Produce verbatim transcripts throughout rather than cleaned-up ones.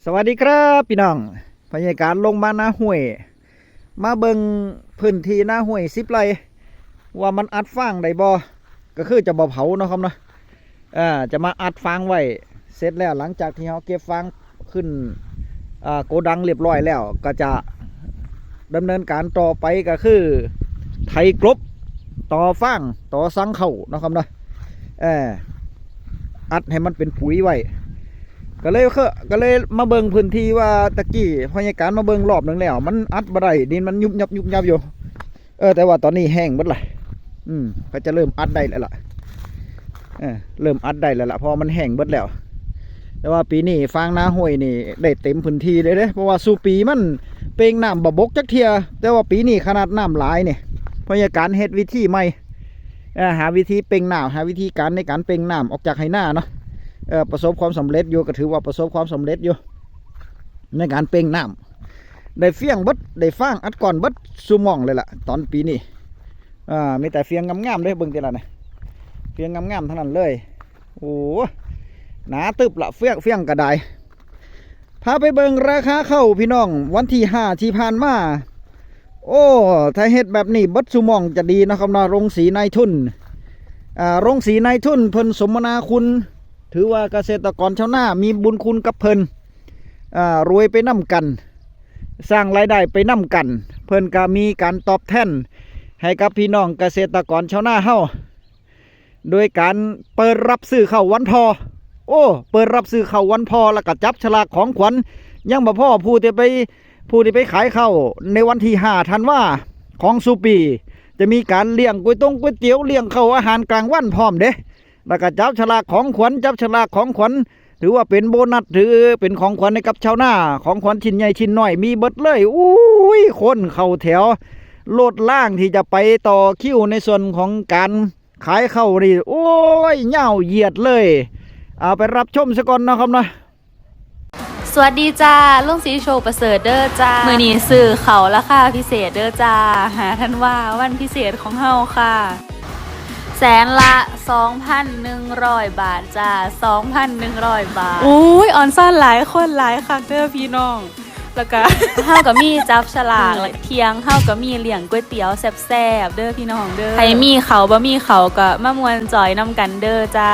สวัสดีครับพี่น้อง พยากาศลงมานาห้วย มาเบิ่งพื้นที่นาห้วยสิบไร่ ว่ามันอัดฟางได้บ่ ก็คือจะบ่เผาเนาะครับเนาะ อ่า จะมาอัดฟางไว้ เสร็จแล้วหลังจากที่เราเก็บฟางขึ้น อ่า โกดังเรียบร้อยแล้ว ก็จะดำเนินการต่อไปก็คือ ไถกลบ ต่อฟาง ต่อสังเข้าเนาะครับเนาะ เออ อัดให้มันเป็นปุ๋ยไว้ ก็เลยเคอะ ก็เลยมาเบิ่งพื้นที่ว่าตะกี้พยากาศมาเบิ่งรอบหนึ่งแล้ว มันอัดบ่ได้ ดินมันยุบยับยุบยับอยู่ เออ แต่ว่าตอนนี้แห้งหมดละ อืม ก็จะเริ่มอัดได้แล้วล่ะ เออ เริ่มอัดได้แล้วล่ะ เพราะว่ามันแห้งหมดแล้ว แต่ว่าปีนี้ฟางนาห้วยนี่ได้เต็มพื้นที่เลยเด้ เพราะว่าสู่ปีมันเป่งน้ำบ่บกจักเทื่อ แต่ว่าปีนี้ขนาดน้ำหลายนี่ พยากาศเฮ็ดวิธีใหม่ เอ่อ หาวิธีเป่งน้ำ หาวิธีการในการเป่งน้ำออกจากไหนาเนาะ เอ่อ ประสบความสำเร็จอยู่ ก็ถือว่าประสบความสำเร็จอยู่ ในการเป่งน้ำ ได้เฟี้ยงเบิด ได้ฟางอัดก้อนเบิดสู่หม่องเลยล่ะ ตอนปีนี้ อ่า มีแต่เฟี้ยงงามๆเด้ เบิ่งติล่ะนะ เฟี้ยงงามๆทั้งนั้นเลย โอ้ หนาตึบละ เฟี้ยง เฟี้ยงก็ได้ พาไปเบิ่งราคาเข้าพี่น้อง วันที่ห้าที่ผ่านมา โอ้ ถ้าเฮ็ดแบบนี้เบิดสู่หม่องจะดีนะครับเนาะ โรงสีนายทุน อ่า โรงสีนายทุนเพิ่นสมนาคุณ ถือว่าเกษตรกรชาวนามีบุญคุณกับเพิ่น อ่า รวยไปนำกัน สร้างรายได้ไปนำกัน เพิ่นก็มีการตอบแทนให้กับพี่น้องเกษตรกรชาวนาเฮา โดยการเปิดรับซื้อเข้าวันพ่อ โอ้ เปิดรับซื้อเข้าวันพ่อ แล้วก็จับฉลากของขวัญ ยังบ่พอ ผู้ที่ไป ผู้ที่ไปขายเข้าในวันที่ห้าธันวาของสู่ปี จะมีการเลี้ยงก๋วยตงก๋วยเตี๋ยว เลี้ยงเข้าอาหารกลางวันพร้อมเด้ แล้วก็จับฉลากของขวัญ จับฉลากของขวัญ ถือว่าเป็นโบนัส ถือเป็นของขวัญให้กับชาวนา ของขวัญชิ้นใหญ่ชิ้นน้อย มีเบิดเลย อุ้ย คนเข้าแถว รถล่างที่จะไปต่อคิวในส่วนของการขายเข้านี่ โอ้ย ยาวเหยียดเลย เอาไปรับชมซะก่อนเนาะครับเนาะ สวัสดีจ้า ลุงศรีโชคประเสริฐเด้อจ้า มื้อนี้ซื้อเข้าราคาพิเศษเด้อจ้า ห้าธันวา วันพิเศษของเฮาค่ะ แสนละ สองพันหนึ่งร้อย บาทจ้า สองพันหนึ่งร้อย บาท อุ้ย ออนซ่อนหลายคนหลายคักเด้อพี่น้อง แล้วก็ เฮาก็มีจับฉลาก เที่ยงเฮาก็มีเลี้ยงก๋วยเตี๋ยวแซ่บๆเด้อพี่น้องเด้อ ใครมีเข้าบ่มีเข้าก็มาม่วนจอยนำกันเด้อจ้า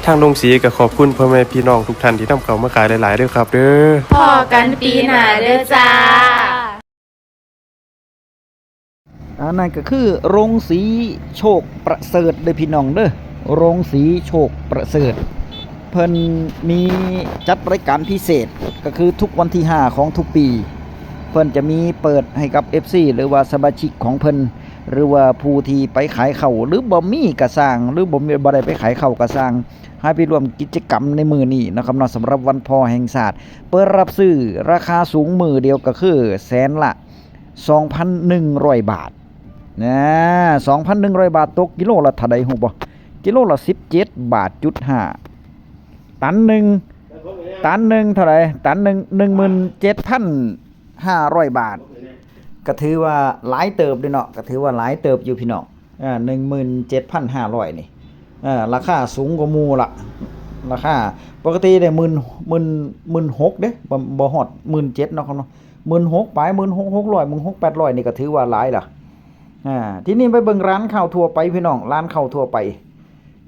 ทางโรงสีก็ขอบคุณพ่อแม่พี่น้องทุกท่านที่นำเข้ามาขายหลายๆเด้อครับเด้อ พ้อกันปีหน้าเด้อจ้า อันนั้นก็คือโรงสีโชคประเสริฐเด้อพี่น้องเด้อ โรงสีโชคประเสริฐ เพิ่นมีจัดรายการพิเศษ ก็คือทุกวันที่ห้าของทุกปี เพิ่นจะมีเปิดให้กับ เอฟซี หรือว่าสมาชิกของเพิ่น หรือว่าผู้ที่ไปขายเข้า หรือบ่มีก็ซ่าง หรือบ่มี บ่ได้ไปขายเข้าก็ซ่าง ให้ไปร่วมกิจกรรมในมื้อนี้นะครับเนาะ สำหรับวันพ่อแห่งชาติ เปิดรับซื้อราคาสูงมื้อเดียวก็คือแสนละ สองพันหนึ่งร้อย บาท นะ สองพันหนึ่งร้อย บาท ตกกิโลละเท่าใดฮู้บ่ กิโลละ สิบเจ็ดบาทจุดห้า ตันหนึ่ง ตันหนึ่งเท่าใด ตันหนึ่ง หนึ่งหมื่นเจ็ดพันห้าร้อย บาท ก็ถือว่าหลายเติบเด้เนาะ ก็ถือว่าหลายเติบอยู่พี่น้อง อ่า หนึ่งหมื่นเจ็ดพันห้าร้อย นี่ เอ่อ ราคาสูงกว่าหมู่ละ ราคาปกติได้หมื่น หมื่น หมื่นหกเด้ บ่ บ่ฮอดหมื่นเจ็ดเนาะครับเนาะ หมื่นหกปลาย หมื่นหกหกร้อย หมื่นหกแปดร้อย นี่ก็ถือว่าหลายละ อ่า ทีนี้ไปเบิ่งร้านข้าวทั่วไปพี่น้อง ร้านข้าวทั่วไป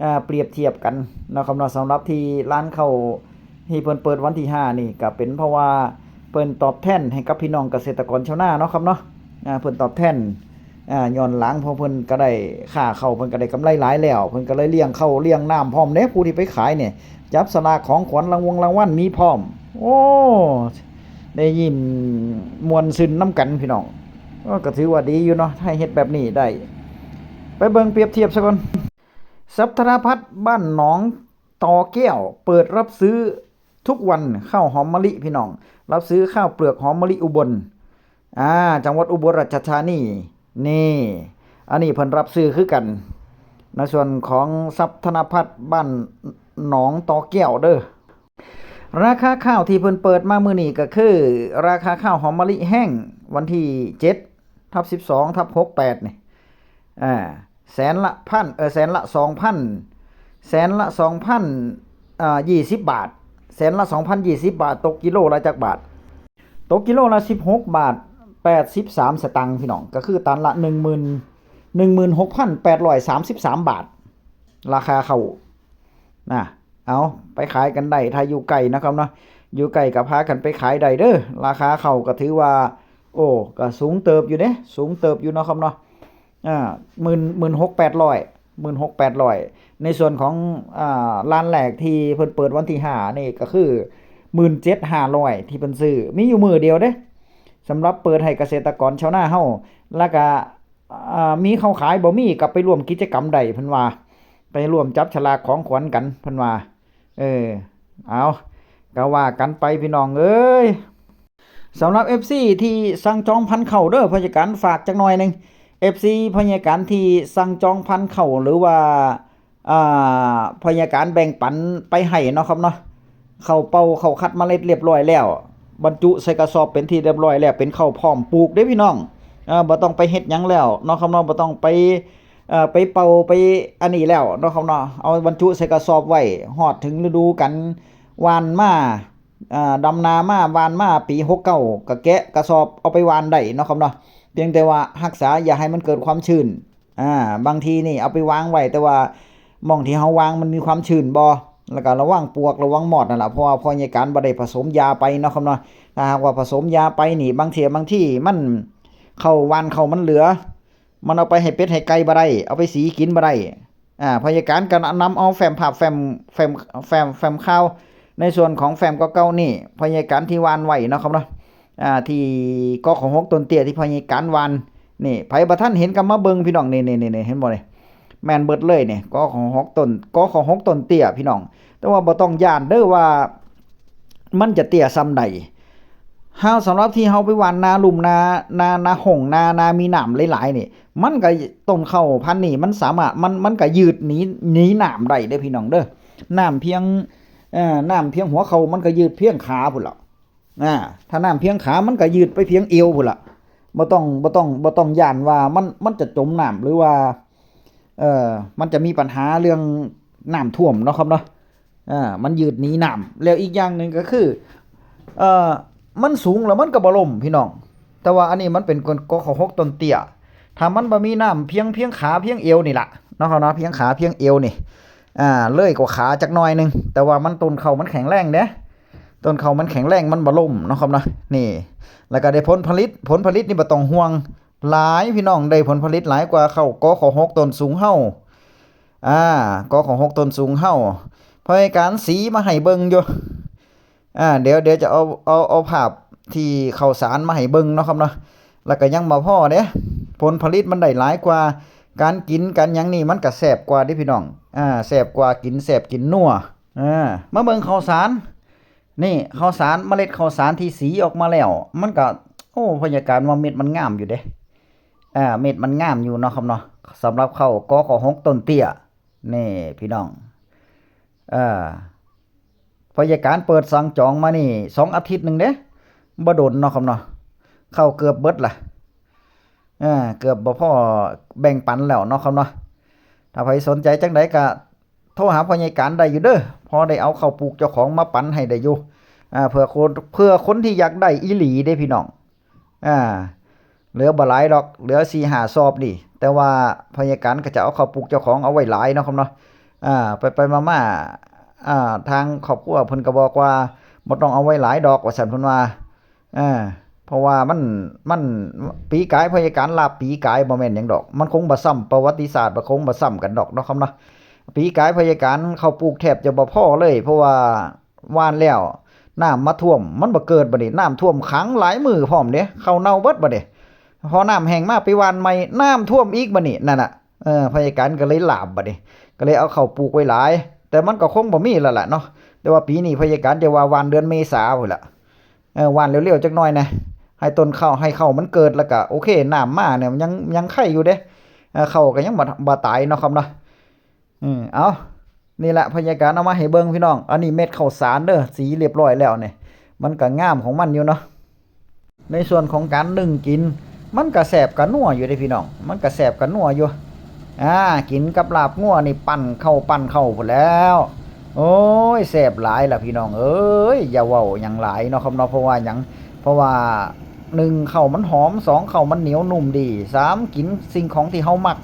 อ่า เปรียบเทียบกันเนาะครับเนาะ สำหรับที่ร้านข้าวที่เพิ่นเปิดวันที่ห้านี่ก็เป็นเพราะว่าเพิ่นตอบแทนให้กับพี่น้องเกษตรกรชาวนาเนาะครับเนาะ อ่า เพิ่นตอบแทน อ่า ย้อนหลัง เพราะเพิ่นก็ได้ค่าข้าว เพิ่นก็ได้กำไรหลายแล้ว เพิ่นก็เลยเลี้ยงข้าวเลี้ยงน้ำพร้อมเด้ ผู้ที่ไปขายเนี่ย จับสลากของขวัญรางวงรางวัลมีพร้อม โอ้ ได้ยิ้มม่วนซื่นนำกันพี่น้อง เออ ก็ถือว่าดีอยู่เนาะ ถ้าเฮ็ดแบบนี้ได้ ไปเบิ่งเปรียบเทียบซะก่อน ทรัพย์ธนพัฒน์บ้านหนองตอแก้ว เปิดรับซื้อทุกวัน ข้าวหอมมะลิพี่น้อง รับซื้อข้าวเปลือกหอมมะลิอุบล อ่า จังหวัดอุบลราชธานี นี่ อันนี้เพิ่นรับซื้อคือกัน ในส่วนของทรัพย์ธนพัฒน์บ้านหนองตอแก้วเด้อ ราคาข้าวที่เพิ่นเปิดมามื้อนี้ก็คือ ราคาข้าวหอมมะลิแห้ง วันที่เจ็ดทับสิบสองทับหกแปด นี่ อ่า แสนละพัน เออ แสนละสองพัน แสนละสองพัน อ่า ยี่สิบบาท แสนละสองพันยี่สิบบาท ตกกิโลละจักบาท ตกกิโลละสิบหกบาทแปดสิบสามสตางค์พี่น้อง ก็คือตันละหนึ่งหมื่น หนึ่งหมื่นหกพันแปดร้อยสามสิบสามบาท ราคาข้าวนะ เอาไปขายกันได้ ถ้าอยู่ไกลนะครับเนาะ อยู่ไกลก็พากันไปขายได้เด้อ ราคาข้าวก็ถือว่า โอ้ ก็สูงเติบอยู่เด้ สูงเติบอยู่เนาะครับเนาะ อ่า หมื่น หมื่นหกแปดร้อย หมื่นหกแปดร้อย ในส่วนของ อ่า ร้านแรกที่เพิ่นเปิดวันที่ห้านี่ก็คือ หมื่นเจ็ดห้าร้อย ที่เพิ่นซื้อ มีอยู่มื้อเดียวเด้ สำหรับเปิดให้เกษตรกรชาวนาเฮา แล้วก็ อ่า มีข้าวขายบ่มีก็ไปร่วมกิจกรรมได้เพิ่นว่า ไปร่วมจับฉลากของขวัญกันเพิ่นว่า เออ เอา ก็ว่ากันไปพี่น้องเอ้ย สำหรับ เอฟซี ที่สั่งจองพันธุ์ข้าวเด้อ พยาการฝากจักหน่อยหนึ่ง เอฟซี พยาการที่สั่งจองพันธุ์ข้าว หรือว่า อ่า พยาการแบ่งปันไปให้เนาะครับเนาะ ข้าวเป่าข้าวคัดเมล็ดเรียบร้อยแล้ว บรรจุใส่กระสอบเป็นที่เรียบร้อยแล้ว เป็นข้าวพร้อมปลูกเด้พี่น้อง เอ่อ บ่ต้องไปเฮ็ดหยังแล้วเนาะครับเนาะ บ่ต้องไป เอ่อ ไปเป่าไปอันนี้แล้วเนาะครับเนาะ เอาบรรจุใส่กระสอบไว้ ฮอดถึงฤดูกาลหว่านมา อ่า ดำนามา หว่านมา ปีหกเก้า ก็แกะกระสอบเอาไปหว่านได้เนาะครับเนาะ เพียงแต่ว่ารักษาอย่าให้มันเกิดความชื้น อ่า บางทีนี่เอาไปวางไว้ แต่ว่าหม่องที่เฮาวางมันมีความชื้นบ่ แล้วก็ระวังปลวกระวังมอดนั่นล่ะ เพราะว่าพ่อใหญ่การบ่ได้ผสมยาไปเนาะครับเนาะ ถ้าหากว่าผสมยาไปนี่ บางเทื่อบางทีมัน ข้าวหว่านข้าวมันเหลือ มันเอาไปให้เป็ดให้ไก่บ่ได้ เอาไปสีกินบ่ได้ อ่า พยาการก็นำเอาแฟ้มภาพ แฟ้ม แฟ้ม แฟ้ม แฟ้มข่าว ในส่วนของแฟ้มเก่าๆนี่ พยาการที่หว่านไว้เนาะครับเนาะ อ่า ที่ กขหก ต้นเตี้ยที่พยาการหว่าน นี่ ไผบ่ทันเห็นก็มาเบิ่งพี่น้อง นี่ นี่ นี่ นี่ เห็นบ่นี่ แม่นเบิดเลยนี่ กขหก ต้น กขหก ต้นเตี้ยพี่น้อง แต่ว่าบ่ต้องย้านเด้อว่า มันจะเตี้ยส่ำใด เฮา สำหรับที่เฮาไปหว่านนาลุ่ม นา นา นาฮ่ง นา นามีน้ำหลายๆนี่ มันก็ ต้นข้าวพันธุ์นี่มันสามารถ มัน มันก็ยืดหนี หนีน้ำได้เด้อพี่น้องเด้อ น้ำเพียง เอ่อ น้ำเพียงหัวเข่ามันก็ยืดเพียงขาพุ้นละ อ่า ถ้าน้ำเพียงขามันก็ยืดไปเพียงเอวพุ้นละ บ่ต้อง บ่ต้อง บ่ต้องย้านว่ามัน มันจะจมน้ำ หรือว่า เอ่อ มันจะมีปัญหาเรื่องน้ำท่วมเนาะครับเนาะ อ่า มันยืดหนีน้ำ แล้วอีกอย่างหนึ่งก็คือ เอ่อ มันสูงแล้วมันก็บ่ล้มพี่น้อง แต่ว่าอันนี้มันเป็นก กขหก ต้นเตี้ย ถ้ามันบ่มีน้ำเพียง เพียงขาเพียงเอวนี่ล่ะ เนาะครับเนาะ เพียงขาเพียงเอวนี่ อ่า เลยกว่าขาจักหน่อยหนึ่ง แต่ว่ามันต้นข้าวมันแข็งแรงเด้ ต้นข้าวมันแข็งแรงมันบ่ล้มเนาะครับเนาะ นี่ แล้วก็ได้ผลผลิต ผลผลิตนี่บ่ต้องห่วง หลายพี่น้อง ได้ผลผลิตหลายกว่าข้าว กขหก ต้นสูงเฮา อ่า กขหก ต้นสูงเฮา พยาการสีมาให้เบิ่งอยู่ อ่า เดี๋ยว เดี๋ยวจะเอา เอา เอาภาพที่ข้าวสารมาให้เบิ่งเนาะครับเนาะ แล้วก็ยังบ่พอเด้ ผลผลิตมันได้หลายกว่า การกินการหยังนี่มันก็แซ่บกว่าเด้พี่น้อง อ่า แซ่บกว่า กินแซ่บกินนัว อ่า มาเบิ่งข้าวสาร นี่ข้าวสาร เมล็ดข้าวสารที่สีออกมาแล้ว มันก็ โอ้ พยาการว่าเม็ดมันงามอยู่เด้ อ่า เม็ดมันงามอยู่เนาะครับเนาะ สำหรับข้าว กขหก ต้นเตี้ย นี่พี่น้อง เอ่อ พยาการเปิดสั่งจองมานี่สองอาทิตย์หนึ่งเด้ บ่โดนเนาะครับเนาะ ข้าวเกือบเบิดล่ะ เออ เกือบบ่พอแบ่งปันแล้วเนาะครับเนาะ ถ้าใครสนใจจังใดก็โทรหาพ่อใหญ่การได้อยู่เด้อ พอได้เอาข้าวปลูกเจ้าของมาปันให้ได้อยู่ อ่า เพื่อคน เพื่อคนที่อยากได้อีหลีเด้พี่น้อง อ่า เหลือบ่หลายดอก เหลือสี่ห้าซอบนี่ แต่ว่าพยาการก็จะเอาข้าวปลูกเจ้าของเอาไว้หลายเนาะครับเนาะ อ่า ไปไปมามา อ่า ทางครอบครัวเพิ่นก็บอกว่าบ่ต้องเอาไว้หลายดอก ว่าซั่นเพิ่นว่า อ่า เพราะว่ามัน มัน ปีกายพยาการลาบปีกายบ่แม่นหยังดอก มันคงบ่ซ้ำประวัติศาสตร์ บ่คงบ่ซ้ำกันดอกเนาะครับเนาะ ปีกายพยาการข้าวปลูกแทบจะบ่พอเลย เพราะว่าหว่านแล้ว น้ำมาท่วม มันบ่เกิดบัดนี้ น้ำท่วมขังหลายมื้อพร้อมเด้ ข้าวเน่าเบิดบัดนี้ พอน้ำแห้งมาไปหว่านใหม่ น้ำท่วมอีกบัดนี้ นั่นน่ะ เออ พยาการก็เลยลาบบัดนี้ ก็เลยเอาข้าวปลูกไว้หลาย แต่มันก็คงบ่มีแล้วล่ะเนาะ แต่ว่าปีนี้พยาการจะว่าหว่านเดือนเมษาพุ้นล่ะ เออ หว่านเร็วๆจักหน่อยนะ ให้ต้นข้าว ให้ข้าวมันเกิด แล้วก็โอเค น้ำมาเนี่ยมันยัง ยังไข่อยู่เด้ เออ ข้าวก็ยังบ่ บ่ตายเนาะครับเนาะ อืม เอา นี่แหละพยาการเอามาให้เบิ่งพี่น้อง อันนี้เม็ดข้าวสารเด้อ สีเรียบร้อยแล้วนี่ มันก็งามของมันอยู่เนาะ ในส่วนของการนึ่งกิน มันก็แซ่บกะนัวอยู่เด้พี่น้อง มันก็แซ่บกะนัวอยู่ อ่า กินกับลาบงัวนี่ ปั้นข้าว ปั้นข้าวพุ้นแล้ว โอ้ย แซ่บหลายล่ะพี่น้องเอ้ย อย่าเว้าหยังหลายเนาะครับเนาะ เพราะว่าหยัง เพราะว่า หนึ่ง ข้าวมันหอม สอง ข้าวมันเหนียวนุ่มดี สาม กินสิ่งของที่เฮามัก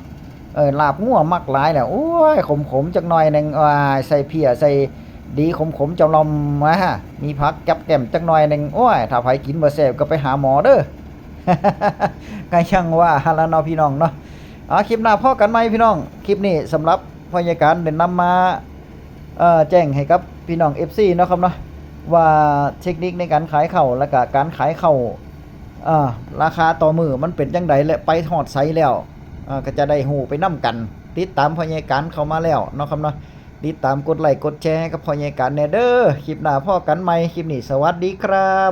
เออ ลาบงัวมักหลายแหละ โอ้ย ขมๆ จักหน่อยหนึ่ง โอ้ย ใส่เพี้ย ใส่ดีขมๆ จอมลอม มาฮะ มีผักกับแกล้มจักหน่อยหนึ่ง โอ้ย ถ้าไผกินบ่แซ่บก็ไปหาหมอเด้อ ก็ยังว่าหั่นล่ะเนาะพี่น้องเนาะ เอา คลิปหน้าพ้อกันใหม่พี่น้อง คลิปนี้สำหรับพ่อใหญ่การได้นำมา เอ่อ แจ้งให้กับพี่น้อง เอฟซี เนาะครับเนาะ ว่าเทคนิคในการขายข้าว และกะการขายข้าว เอ่อ ราคาต่อมื้อมันเป็นจั่งใด และไปฮอดไสแล้ว เอ่อ ก็จะได้ฮู้ไปนำกัน ติดตามพ่อใหญ่การเข้ามาแล้วเนาะครับเนาะ ติดตามกดไลค์กดแชร์ให้กับพ่อใหญ่การแหน่เด้อ คลิปหน้าพ้อกันใหม่ คลิปนี้สวัสดีครับ